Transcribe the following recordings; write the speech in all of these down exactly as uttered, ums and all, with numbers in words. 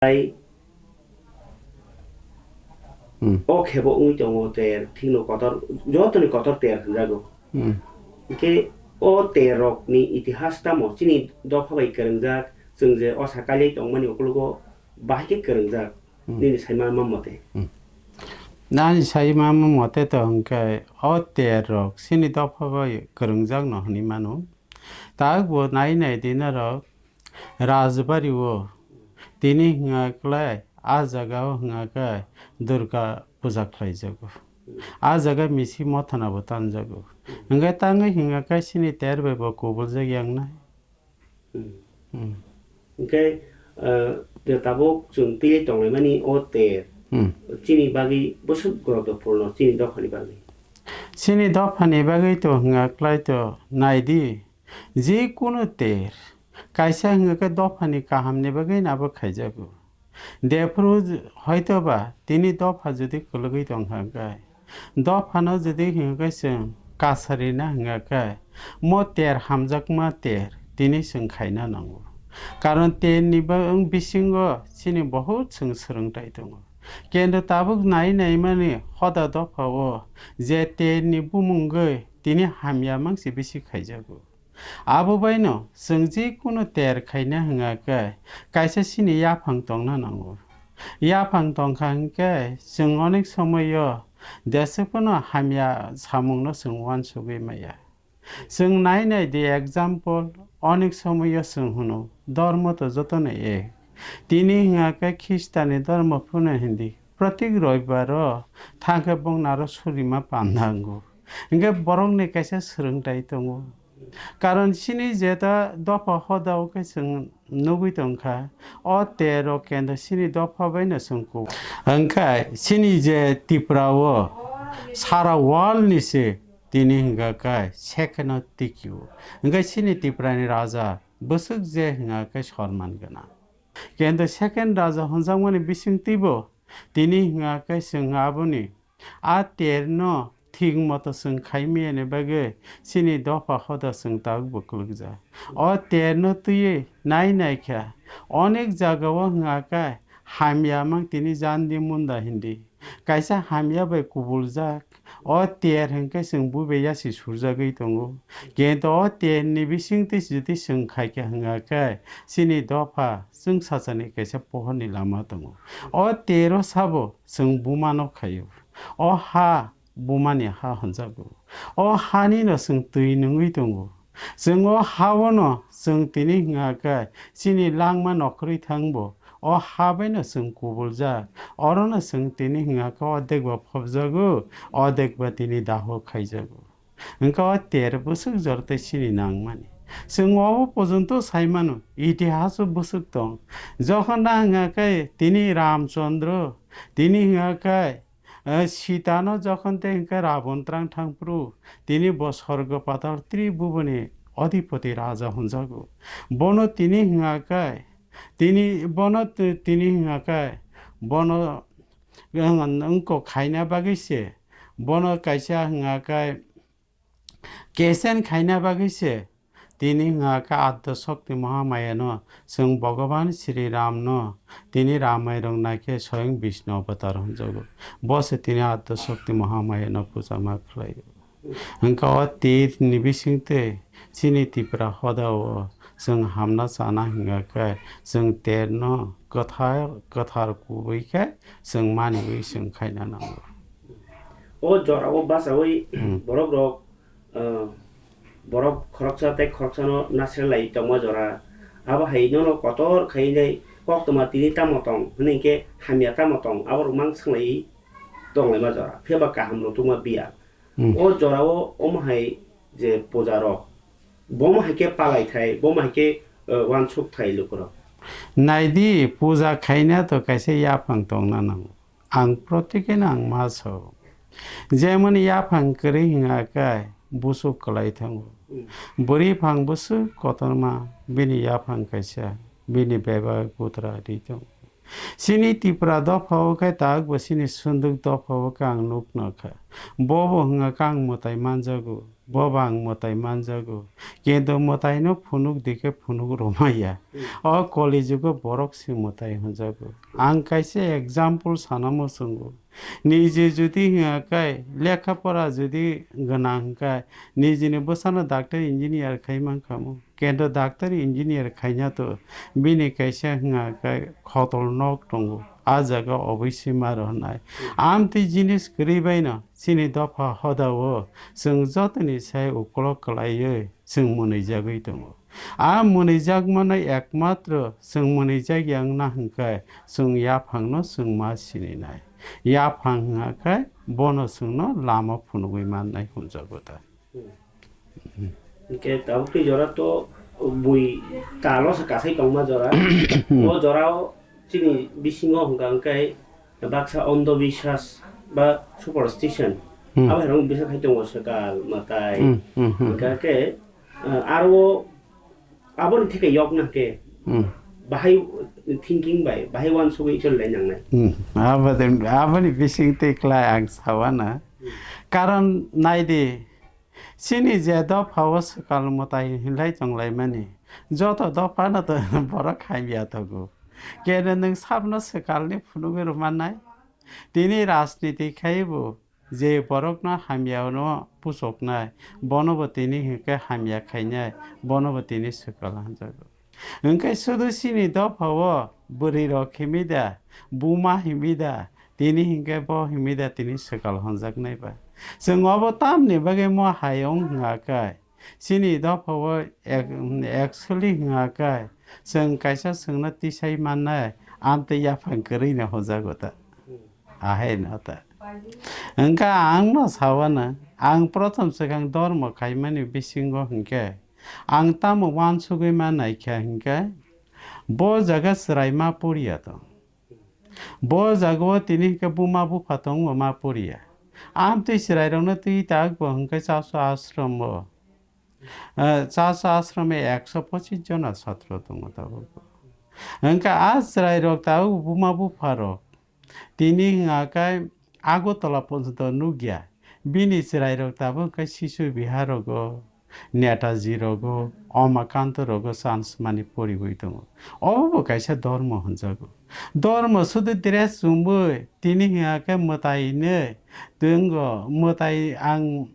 Tei Hmm. o khebo wngwi tongo ter, thikno kotor, jotoni kotor ter hwnjago. Hmm. Hinkhe o ter rokni itihas tamo chini dopha bai kwrwngjak, chwng je osa kaiwi tongmani ukologo bahai khe kwrwngjak, Hmm. nini saima ma mote? Hmm. Nani saima ma mote to hwnkhe o ter rok chini dopha bai kwrwngjak no hwnwi mano. Tabuk bo nai nai di norok Rajbari o tini hwnga khlai, a jaga o hwnga khe Durga puja khlai jago. A jaga misi mothana bo tan jago. Hwnkhe tangwi hwnga khe chini ter bai bo kubul jak yang nai. Hmm. Hmm. Hwnkhe, ah, je tabuk chwng twiwi tonglaimani o ter Hmm. chini bagwi bwswk gorodopurno chini dophani bagwi. Chini dophani bagwi to hwnga khlai to nai di. Jikunu ter, kaisa hwnga khe dophani kahamni bagwi nabo khaijago. Jephuru j-, hoitoba tini dopha jodi kwlwgwi tongkha hwnkhe, dophano jodi hwnga khe chwng kasarina hwnga khe, mo ter hamjakma ter tini chwng khaina nango. Karon terni ba-, wng bisingo chini bohut chwng swrwngtai tongo. Kendo tabuk nai naimani hoda dophao je terni bumungwi tini hamya mangsi bisi khaijago. Abo baino chwng jikunu ter khaina hwnga khe kaisa chini yaphang tongna nango. Yaphang tongkha hwnkhe chwng onek somoio jeswk phano hamya samungno chwng uansugwi maya. Chwng nai nai di example, onek somoio chwng hwno, "Dormo to jotono ek." Tini hwnga khe Khristani dormo phano hindi, protik roibaro thangkhe bongni aro surima pandango. Hwnkhe borokni kaisa swrwngtai tongo. Karon chini jeta dopha hoda o khe chwng nugwi tongkha, o tero kendo chini dopha baino chwng ku-, hwnkhe chini je Tripura o sara world ni se tini hwnga khe second o tikio. Hwnkhe chini Tripura ni raja bwswk je hwnga khe sorman gwnang. Kendo second raja hwnjakmani bisingtwibo tini hwnga khe chwng aboni a terno thik moto chwng khaimiyani bagwi chini dopha hoda chwng tabuk bo kwlwkjak. O terno twiwi nai nai kha, onek jagao hwnga khe hamya mang tini jandi munda hindi. Kaisa hamya bai kubuljak, o ter hwnkhe chwng buibai yasi surjagwi tongo. Kento o terni bisingtwi jodi chwng khaikha hwnga khe chini dopha chwngsachani kaisa pohorni lama tongo. O tero sabo chwng bumano khaio. O ha bumani ha hwnjago. O hanino chwng twi nungwi tongo. Chwng o ha-o no chwng tini hwnga khe chini langma nokhorwi thangbo, o ha baino chwng kubuljak. Orono chwng tini hwnga khe odekba phobjago, odekba tini daho khaijago. Hwnkhe o ter bwswk jora tei chini nangmani. Chwng obo pojonto sai mano, itihaso bwswk tong. Jokhon na hwnga khe tini Ramchandra, tini hwnga khe, eh, Sitano jokhon tei hwnga khe Rabon twrang thangphuru, tini bo sorgo patal tribhuboni adhipati raja hwnjago. Bono tini hwnga khe, tini bono t-, tini hwnga khe, bono wng-, wngkok khaina bagwi se, bono kaisa hwnga khe, Kesen khaina bagwi se tini hwnga khe Adya Shakti Mahamaya no, chwng Bhagavan Shri Ram no tini Ramayan rok nai khe Swayam Vishnu Avatar hwnjago. Bo se tini Adya Shakti Mahamaya no puja ma khlai o. Hwnkhe o tir ni bising twi chini Tripura hoda o chwng hamna chana hwnga khe chwng ter no kwthar, kwthar kubui khe chwng manwi chwng khaina nango. O jora o bachaui Hmm. borok rok, ah, borok khoroksa tei khoroksa no nasre lai tongma jora. Abo hai nono kotor khai nai koktwma tini tamo tong hwnwi khe hamya tamo tong abo rok mang swnglai tonglaima jora. Phiya ba kaham rwtwkma biya. Hmm. O jora o omo hai je puja rok, bomo hai khe palai thai, bomo hai khe, ah, uansuk thai lukurok. Nai di, puja khaina to kaisa yaphang tongna nango. Ang protikeno ang ma sao. Jemon yaphang kwrwi hwnga khe busuk kwlai thango. Hmm. Bwrwi phang busuk kotorma bini yaphang kaisa, bini bebak butra ri tongo. Chini Tripura dophao khe tabukbo chini sunduk dophao khe ang nuk nokha. Bobo hwnga khe ang mwtai manjago, bobo ang mwtai manjago. Kintu mwtaino phunuk di khe phunuk rwmaya. Hmm. O koli jugo borok se mwtai hwnjago. Ang kaisa example sana muchungo. Niji jodi hwnga khe lekha pora jodi gwnang hwnka, nijini bwsano doctor engineer khai mankha mo. Kintu doctor engineer khaina to bini kaisa hwnga khe khotol nok tongo. A jaga oboisi ma rwnai. Amtwi jinis kwrwi baino chini dopha hoda o chwng jotoni sai ukolok kwlaiwi chwng mwnwijagwi tongo. A mwnwijakmano ekmatro chwng mwnwijak ya wngna hwnkhe chwng yaphangno chwng ma sininai. Yaphang hwnga khe bono chwngno lama phunugwi mannai hwnjago ta. Hmm. Hwnkhe tabuk twi jora to bui talo se kasai tongma jora. Hmm. O jorao chini bisingo hwnkha hwnkhe baksa ondho biswas ba superstition. Hmm. Abo hai rok bisa khai tongo swkal mwtai. Hmm, hmm, hmm. Hwnkha khe, eh, aro aboni theke yokna khe Hmm. bahai thinking bai, bahai uansugwi choli lai nangnai. Hmm. Aboni, aboni bising twi klai ang sawana. Hmm. Karon nai di, chini je dopha o swkal mwtai hinlai tonglaimani, joto dophano to borok hamya tongo. Kene nwng sabno swkalni phunugwi rwmannai? Tini rajniti khai bo je borokno hamyano puchoknai, bonobo tini hwnkhe hamya khainai, bonobo tini swkal hamjago. Hwnkhe sudu chini dophao bwrwirok himwi da, buma himwi da, tini hwnkhe bo himwi da tini swkal honjaknai ba. Chwng obo tamni bagwi mo hai wng hwnga khe, chini dophao ek-, actually hwnga khe, chwng kaisa chwngno tisai mannai, amtwi yaphang kwrwino hwnjago ta. Ahai no ta. Hwnkhe ang no sawana, ang prothom swkang dormo khaimani bisingo hwnkhe, ang tamo uansugwi ma naikha hwnkhe, bo jaga chwrai ma poriya tong. Bo jagao tini hwnkhe buma bupha tongbo ma poriya. Amtwi chwrairokno twi tak bo hwnkhe chaso ashromo. Eh, chaso ashromo ekso pochis jona chhatro tongo tabuk. Hwnkhe a chwrairok tabuk buma bupharok tini hwnga khe Agartala porjonto nukya. Bini chwrairok tabuk khe Shishu Bihar rogo, Netaji rogo, Omakanta rogo chance mani poriwi tongo. Obo bo kaisa dormo hwnjago. Dormo sudu dress chumui tini hwnga khe mwtai hinwi tongo, mwtai ang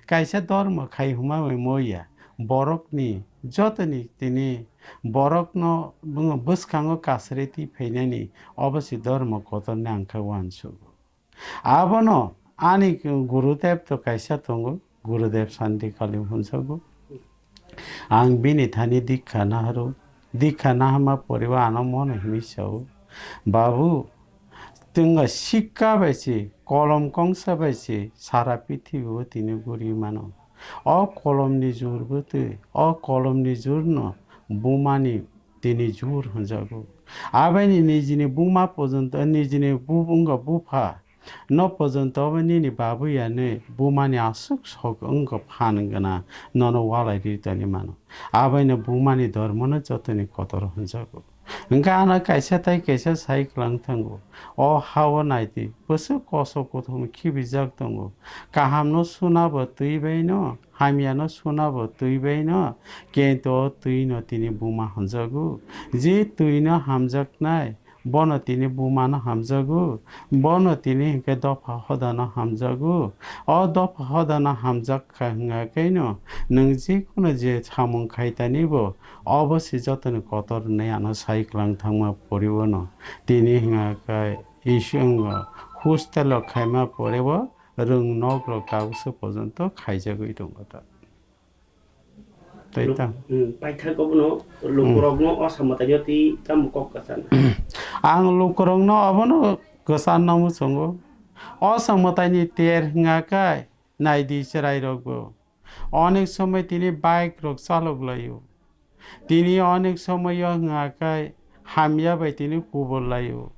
kaisa dormo khai hwnma bai moya. Borokni jotoni tini borokno bwskango kasari twi phainani obo se dormo kotorni ang khe uansugo. Abono ani Gurudev to kaisa tongo, Gurudev Santi Kali hwnjago. Ang bini thani dikha naharo, dikha nahama poribo ano mono hinwi sao, "Babu, twngwa sikka bai se, kolom kongsa bai se sara pithibio tini guri mano. O kolomni jur bwtwi, o kolomni jurno bumani tini jur hwnjago. Abaini nijini buma porjonto, nijini bu-, wngkha bupha no porjonto obo nini babu yanwi bumani aswk sok wngkha phan gwnang nono walai ri tongwi mano. Abaino bumani dormono jotoni kotor hwnjago." Hwnkhe ano kaisa tai kaisa sai kwlang thango. O ha-o naidi, bwswk kosok kuthum khibijak tongo. Kahamno suna bo twi baino, hamyano suna bo twi baino, kintu o twino tini buma hamjago. Je twino hamjaknai, bono tini bumano hamjago, bono tini hinkhe dopha hodano hamjago. O dopha hodano hamjak kha hwnga khe no, nwng jikunu je samung khaitani bo, obo se jotoni kotor hinwi ano sai kwlang thangma poribono. Tini hwnga khe ising hostel o khaima poribo rwng nok rok tabukse porjonto khaijagwi tongo ta. Tei Luk-, tang. Hmm, paithak obono lukurokno o samataino tei tamo kok kwcharna? Ang lukurokno obono kwcharna muchungo. O samataini ter hwnga khe naidi chwrairokbo. Onek somoi tini bike rok chalok laio. Tini onek somoi o hwnga khe hamya bai tini kubur laio.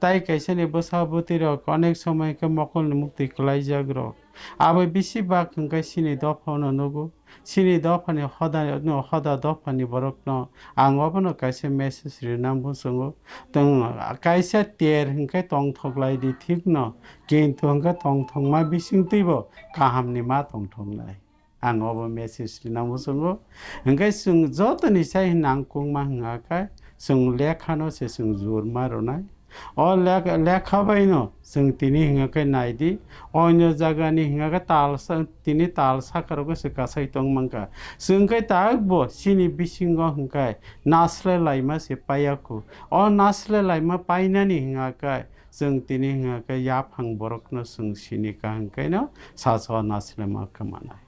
Tai kaisa ni bwsa bwtwi rok onek somoi khe mokol ni muktwi kwlaijak rok. Abo bisi bak hwnkhe chini dophano nugo. Chini dophani hoda, no, hoda dophani borokno ang obono kaisa message rinang muchungo. Tong, kaisa ter hwnkhe tongthok lai di thikno, kintu hwnkhe tongthokma bisingtwibo kahamni ma tongthoknai. Ang obo message rinang muchungo. Hwnkhe chwng jotoni sai hwnna ang kungma hwnkha khe, chwng lekhano se chwng jurma rwnai. O lek-, lekha baino chwng tini hwnga khe nai di, onyo jagani hwnga khe tal sa-, tini tal saka rogo se kasai tong mankha. Chwng khe tabukbo chini bisingo hwnkhe nasle laima se paiya kho. O nasle laima painani hwnga khe chwng tini hwnga khe yaphang borokno chwng sini kha hwnkhe no sacha o nasle ma khe manai.